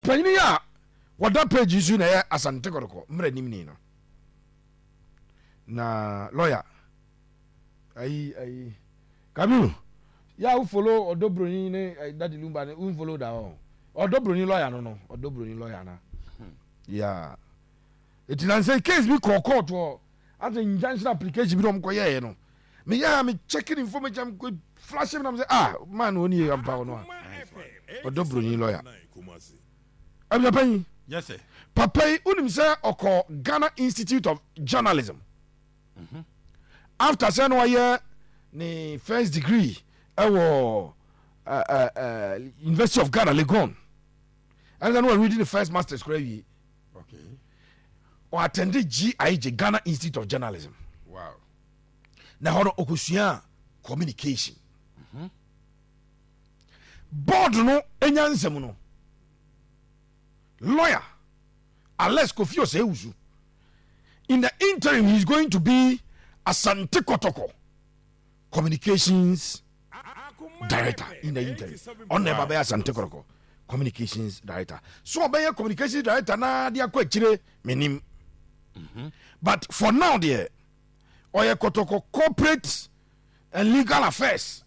Ɔpanyini a wɔda page yi so na ɛyɛ Asante Kɔtɔkɔ mmerɛ nim ni no na lawyer ayi ayi Kabiru yɛ a wo follow Ɔdɔ Broni ne Daddy Lumba ne wo follow da hɔ. Ɔdɔ Broni lawyer no, Ɔdɔ Broni lawyer na yeah. Eti na nsɛ case bi kɔɔ court wɔ ase, injunction application bi na ɔmo kɔ yɛɛ no, me yɛ a me checking information kɔ flash mi na mo sɛ, "Ah, man, wɔn yɛ ampa wɔ no a." Ɔdɔ Broni lawyer, ɛbisa panyin. Yes sir. Papa yi, wonim sɛ ɔkɔ Ghana Institute of Journalism after sɛ na wayɛ ne first degree ɛwɔ University of Ghana, Legon, ɛnna na wɔread ne first masters kora wie. Ɔattende GIJ, Ghana Institute of Journalism. Na hɔ no ɔkɔsua communication. Board no nya nsɛm no, lawyer Alex Kofi Osei, in the interim he is going to be Asante Kotoko communications director. In the interim, ɔno ɛba bɛyɛ Asante Kotoko communications director. So ɔbɛyɛ communications director na de akɔ akyire menim, but for now deɛ, ɔyɛ Kotoko corporate and legal affairs,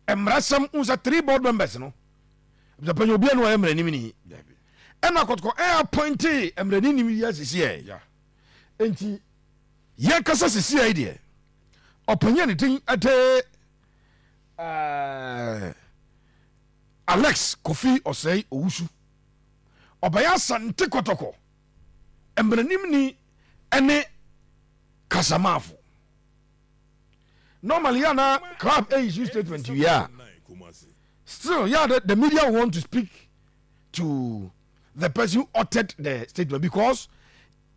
mmarasɛm n sɛ three board members no sɛ obiara no ɔyɛ mmaranimni ni. Dabi. Ɛna Kɔtɔkɔ ɛ appointe mmarani nim yi asisi yɛ. Nti yɛn kasa sisi yɛ deɛ, ɔpanyin ne din ɛde Alex Kofi Ɔsɛe Owusu, ɔbɛyɛ Asante Kɔtɔkɔ mmaranimni ni ɛne kasamaafo. Normally yɛ na club ɛ issue statement wie a, still yeah, the media want to speak to the person who uttered the statement, because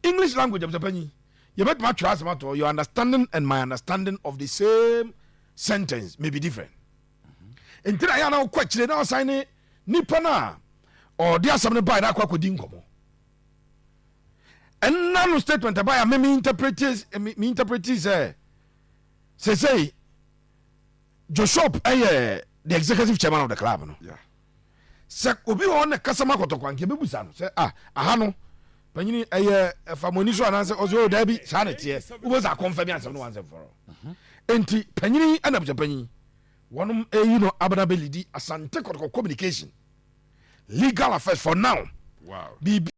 English language, abusapanyi, yɛbɛtuma atwerɛ asɛm ato, your understanding and my understanding of the same sentence may be different. Nti na yɛ na wokɔ akyire na ɔsan ne nipa no a ɔde asɛm no bae na akɔ akɔdi nkɔmmɔ. Ɛnna no statement ɛbae a me interpret sɛ sesei Joshua ɛyɛ the executive chairman of the club no. Sɛ obi wɔ hɔ ne kasa ma Kɔtɔkɔ anka ɛbɛbusa no sɛ, ah, aha no panyini ɛyɛ ɛfa mo ani so anaasɛ ɔsɛ o daabi, saa ne teɛ, wobɛ sɛ akɔmfa bi asɛm no wansɛm fɔrɔ. Enti panyini ɛna busa panyin wɔnom ɛyi no abana bɛlead Asante Kɔtɔkɔ communication legal affairs for now. Biribi